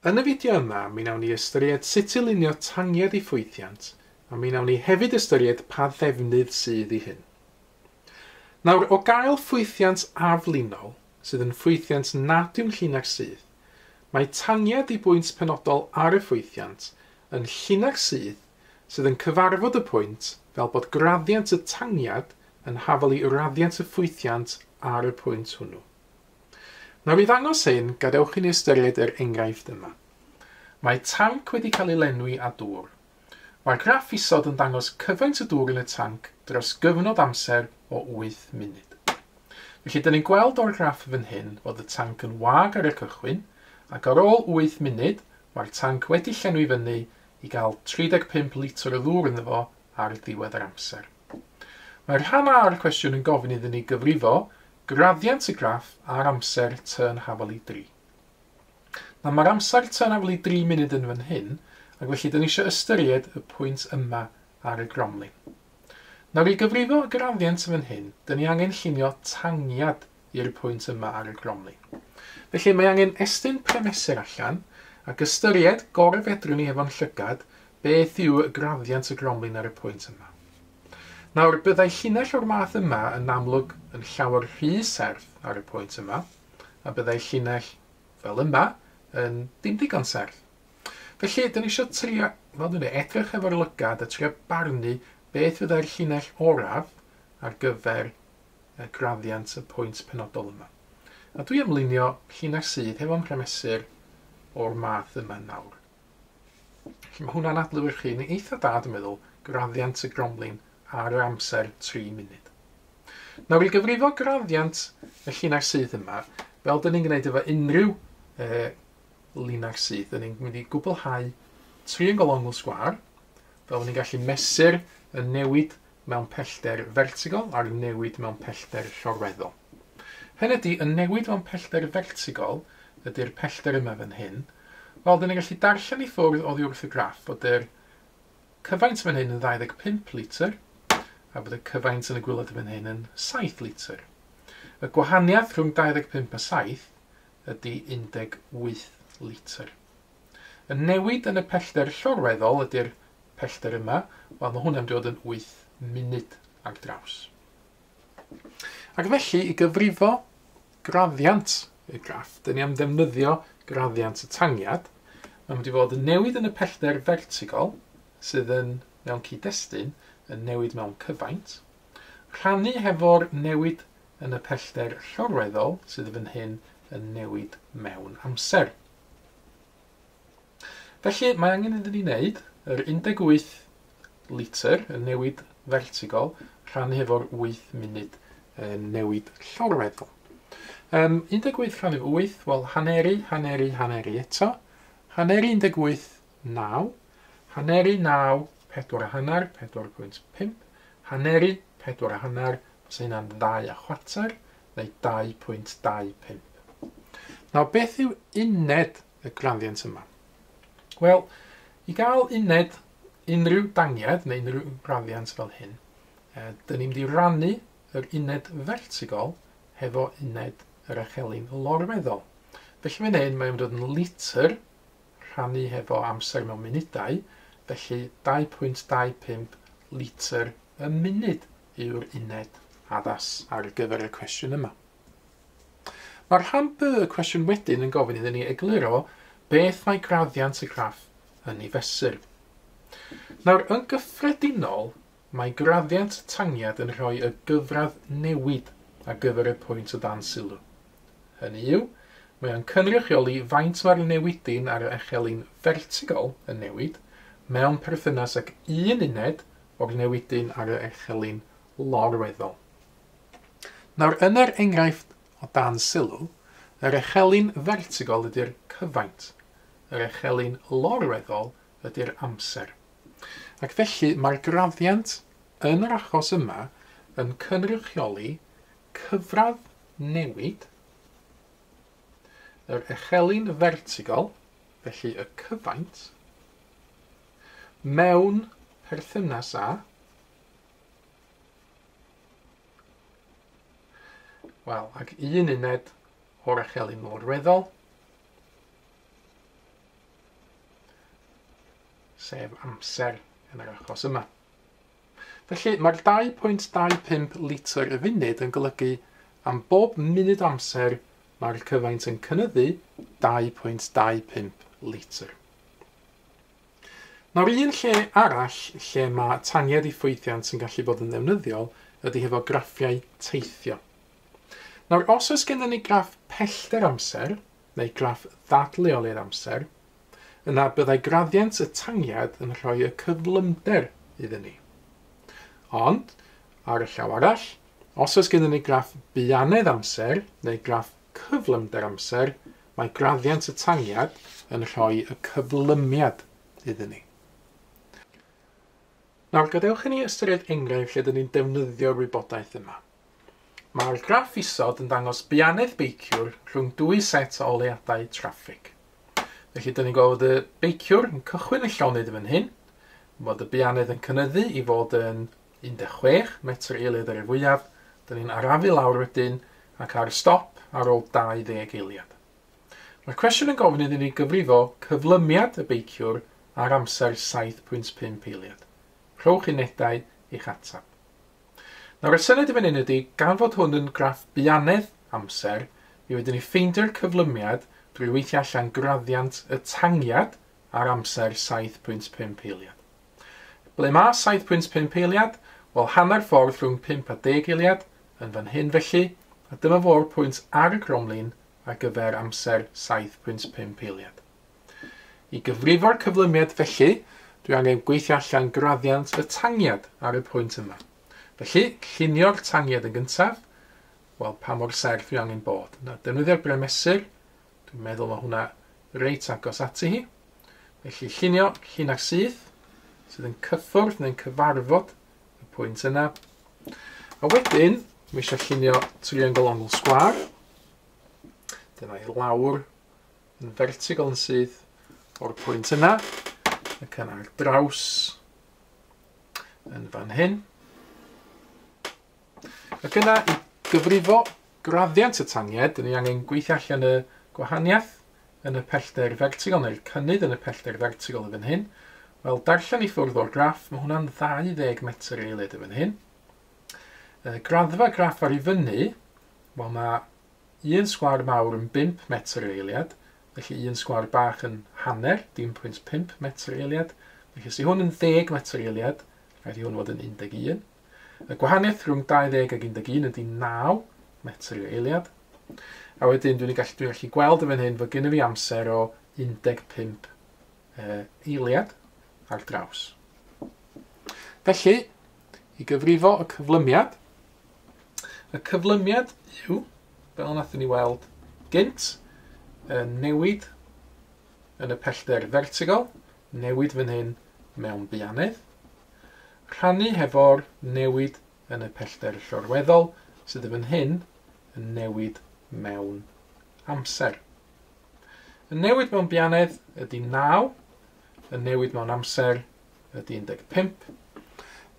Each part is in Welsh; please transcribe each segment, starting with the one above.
Yn y fideo yma, mi wnawn ni ystyried sut i lunio tangiad i ffwythiant, a mi wnawn ni hefyd ystyried pa ddefnydd sydd i hyn. Nawr, o gael ffwythiant aflinol, sydd yn ffwythiant nad yw'n llinell syth, mae tangiad i bwynt penodol ar y ffwythiant yn llinell syth sydd yn cyfarfod y pwynt fel bod graddiant y tangiad yn hafal i raddiant y ffwythiant ar y pwynt hwnnw. Nawr i ddangos hyn, gadewch i ni ystyried yr enghraifft yma. Mae tanc wedi cael ei lenwi â dŵr. Mae'r graff isod yn dangos cyfaint y dŵr yn y tanc dros gyfnod amser o 8 munud. Felly, dyn ni'n gweld o'r graff fan hyn fod y tanc yn wag ar y cychwyn, ac ar ôl 8 munud, mae'r tanc wedi llenwi fyny i gael 35 litr o ddŵr ynddo fo ar ddiwedd yr amser. Mae rhan A o'r cwestiwn yn gofyn iddyn ni gyfrifo graddiant y graff a'r amser t yn hafal i 3. Nawr mae'r amser t yn hafal i 3 munud yn fan hyn, ac felly dyn ni eisiau ystyried y pwynt yma ar y gromlin. Nawr i gyfrifo y graddiant yn fan hyn, dyn ni angen llunio tangiad i'r pwynt yma ar y gromlin. Felly mae angen estyn premesur allan ac ystyried gorfedrwn ni efo'n llygad beth yw graddiant y gromlin ar y pwynt yma. Nawr, byddai llinell o'r math yma yn amlwg yn llawer rhy serth ar y pwynt yma, a byddai llinell fel yma yn dim digon serth. Felly, dyn ni eisiau trio, fel dwi'n dweud, edrych efo'r lygad a trio barnu beth fyddai'r llinell oraf ar gyfer y graddiant y pwynt penodol yma. A dwi am lunio llinell sydd hefo'n premesur o'r math yma nawr. Felly mae hwnna'n adlewyrchu yn eitha da, dwi'n meddwl, graddiant y gromlin ar yr amser 3 munud. Nawr i gyfrifo graddiant y llinell syth yma, fel dyn ni'n gwneud efo unrhyw linell syth, dyn ni'n mynd i gwblhau triongl ongl sgwâr, fel ni'n gallu mesur y newid mewn pellter fertigol a'r newid mewn pellter llorweddol. Hynny ydy, y newid mewn pellter fertigol ydy'r pellter yma fan hyn. Wel, dyn ni'n gallu darllen i ffwrdd oddi wrth y graff fod yr cyfaint fan hyn yn 25 litr, a bod y cyfaint yn y gwaelod fan hyn yn 7 litr. Y gwahaniaeth rhwng 25 a 7 ydy 18 litr. Y newid yn y pellter llorweddol ydy'r pellter yma, wel mae hwnna'n dod yn 8 munud ar draws. Ac felly, i gyfrifo graddiant y graff, dyn ni am ddefnyddio graddiant y tangiad. Mae'n mynd i fod yn newid yn y pellter vertigol, sydd yn mewn cyd-destun yn newid mewn cyfaint, rhannu hefo'r newid yn y pellter llorweddol, sydd fan hyn yn newid mewn amser. Felly, mae angen iddyn ni wneud yr 18 litr yn newid vertigol, rhannu hefo'r 8 munud yn newid llorweddol. 18 rhannu 8, wel haneru, haneru, haneru eto. Haneru 18, 9. Haneru 9, 4.5, 4.5. Haneru 4.5, fysa hynna'n 2.25, neu 2.25. Nawr, beth yw uned y graddiant yma? Wel, i gael uned unrhyw dangiad neu unrhyw graddiant fel hyn, dyn ni'n mynd i rannu yr uned vertigol hefo uned yr echelin lorweddol. Felly fan hyn mae'n dod yn litr rhannu hefo amser mewn munudau, felly 2.25 litr y munud yw'r uned addas ar gyfer y cwestiwn yma. Mae'r rhan B y cwestiwn wedyn yn gofyn iddyn ni egluro beth mae graddiant y graff yn ei fesur. Nawr, yn gyffredinol, mae graddiant tangiad yn rhoi y gyfradd newid ar gyfer y pwynt o dan sylw. Hynny yw, mae o'n cynrychioli faint mae'r newidyn ar y echelin vertigol yn newid mewn perthynas ag un uned o'r newidyn ar y echelin lorweddol. Nawr, yn yr enghraifft o dan sylw, yr echelin vertigol ydy'r cyfaint, yr echelin lorweddol ydy'r amser. Ac felly mae'r graddiant yn yr achos yma yn cynrychioli cyfradd newid yr echelin vertigol, felly y cyfaint, mewn perthynas â, wel, ag un uned o'r echelin lorweddol, sef amser yn yr achos yma. Felly mae'r 2.25 litr y funud yn golygu am bob munud amser mae'r cyfaint yn cynyddu 2.25 litr. Nawr, un lle arall lle mae tangiad i ffwythiant sy'n gallu bod yn ddefnyddiol ydy hefo graffiau teithio. Nawr, os oes gennym ni graff pellter amser, neu graff ddadleoliad amser, yna byddai graddiant y tangiad yn rhoi y cyflymder iddyn ni. Ond, ar y llaw arall, os oes gennym ni graff buanedd amser, neu graff cyflymder amser, mae graddiant y tangiad yn rhoi y cyflymiad iddyn ni. Nawr, gadewch i ni ystyried enghraifft lle dyn ni'n defnyddio'r wybodaeth yma. Mae'r graff isod yn dangos buanedd beiciwr rhwng dwy set o oleuadau traffig. Felly, dyn ni'n gweld y beiciwr yn cychwyn y llonydd fan hyn, bod y buanedd yn cynyddu i fod yn 16 metr eiliad ar ei fwyaf, dyn ni'n arafu lawr wedyn ac ar stop ar ôl 20 eiliad. Mae'r cwestiwn yn gofyn iddyn ni gyfrifo cyflymiad y beiciwr ar amser 7.5 eiliad. Rhowch unedau i'ch ateb. Nawr, y syniad i fan hyn ydy, gan fod hwn yn graff buanedd amser, mi wedyn ni ffeindio'r cyflymiad drwy weithio allan graddiant y tangiad ar amser 7.5 eiliad. Ble mae 7.5 eiliad? Wel, hanner ffordd rhwng 5 a 10 eiliad yn fan hyn felly, a dyma fo'r pwynt ar y cromlin ar gyfer amser 7.5 eiliad. I gyfrifo'r cyflymiad felly, dwi angen gweithio allan graddiant y tangiad ar y pwynt yma. Felly, llunio'r tangiad yn gyntaf, wel, pa mor serth dwi angen bod. Na, defnyddio'r bremesur, dwi'n meddwl mae hwnna reit agos ati hi. Felly, llunio llinell syth, sydd yn cyffwrdd neu'n cyfarfod y pwynt yna. A wedyn, mae eisiau llunio triongl ongl sgwâr. Dyna i lawr yn vertigol yn syth o'r pwynt yna, ac yna ar draws yn fan hyn. Ac yna, i gyfrifo graddiant y tangiad, dyn ni angen gweithio allan y gwahaniaeth yn y pellter vertigol, neu'r cynnydd yn y pellter vertigol yn fan hyn. Wel, darllen i ffwrdd o'r graff, mae hwnna'n 20 metr eiliad yn fan hyn. Graddfa graff ar i fyny, wel, mae un sgwâr mawr yn 5 metr eiliad, felly un sgwâr bach yn hanner, 0.5 metr eiliad. Felly, os yw hwn yn 10 metr eiliad, rhaid i hwn fod yn 11. Y gwahaniaeth rhwng 20 ac 11 ydy 9 metr eiliad. A wedyn dwi'n gallu gweld yn fan hyn fod gennym fi amser o 15 eiliad ar draws. Felly, i gyfrifo y cyflymiad yw, fel wnaethon ni weld gynt, y newid yn y pellter vertigol, newid fan hyn mewn buanedd, rhannu hefo'r newid yn y pellter llorweddol, sydd yn fan hyn yn newid mewn amser. Y newid mewn buanedd ydy 9, y newid mewn amser ydy 15.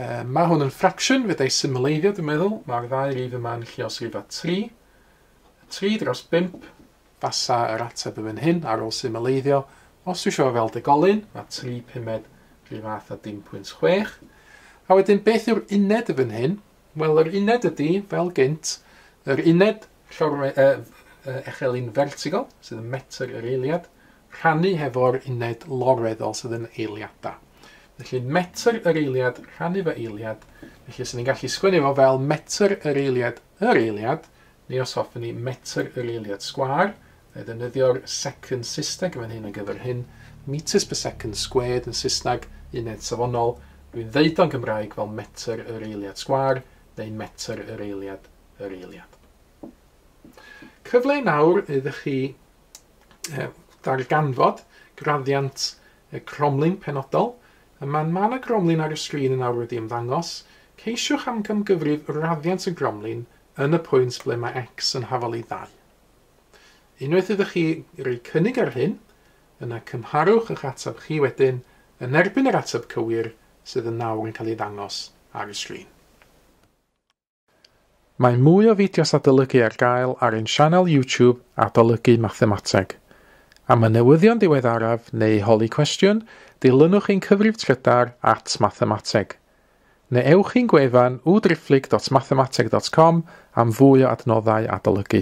Mae hwn yn ffracsiwn, fedra i symleiddio dwi'n meddwl. Mae'r ddau rif yma'n lluosrif â 3. 3 dros 5 fasa yr ateb yn fan hyn ar ôl symleiddio. Os dwi eisiau fel degolyn, mae 3 pumed rhyw fath â 0.6. A wedyn, beth yw'r uned yn fan hyn? Wel, yr uned ydy, fel gynt, yr uned echelin vertigol, sydd yn metr yr eiliad, rhannu hefo'r uned lorweddol sydd yn eiliadau. Felly, metr yr eiliad, rhannu fo eiliad. Felly, sy'n ni'n gallu sgwennu fo fel metr yr eiliad, neu os hoffwn ni metr yr eiliad sgwâr, neu ddefnyddio'r second Saesneg yn fan hyn ar gyfer hyn, meters per second squared yn Saesneg, uned safonol. Dwi'n ddeud o'n Gymraeg fel metr yr eiliad sgwâr, neu metr yr eiliad yr eiliad. Cyfle nawr ydych chi darganfod graddiant y cromlin penodol. Mae yna gromlin ar y sgrin yn awr wedi ymddangos. Ceisiwch amcangyfrif raddiant y gromlin yn y pwynt ble mae x yn hafal i 2. Unwaith ydych chi roi cynnig ar hyn, yna cymharwch eich ateb chi wedyn yn erbyn yr ateb cywir sydd yn nawr yn cael ei ddangos ar y sgrin. Mae mwy o fideos adolygu ar gael ar ein sianel YouTube Adolygu Mathemateg. Am y newyddion diweddaraf neu holi cwestiwn, dilynwch ein cyfrif trydar @mathemateg. Neu ewch i'n gwefan w.mathemateg.com am fwy o adnoddau adolygu.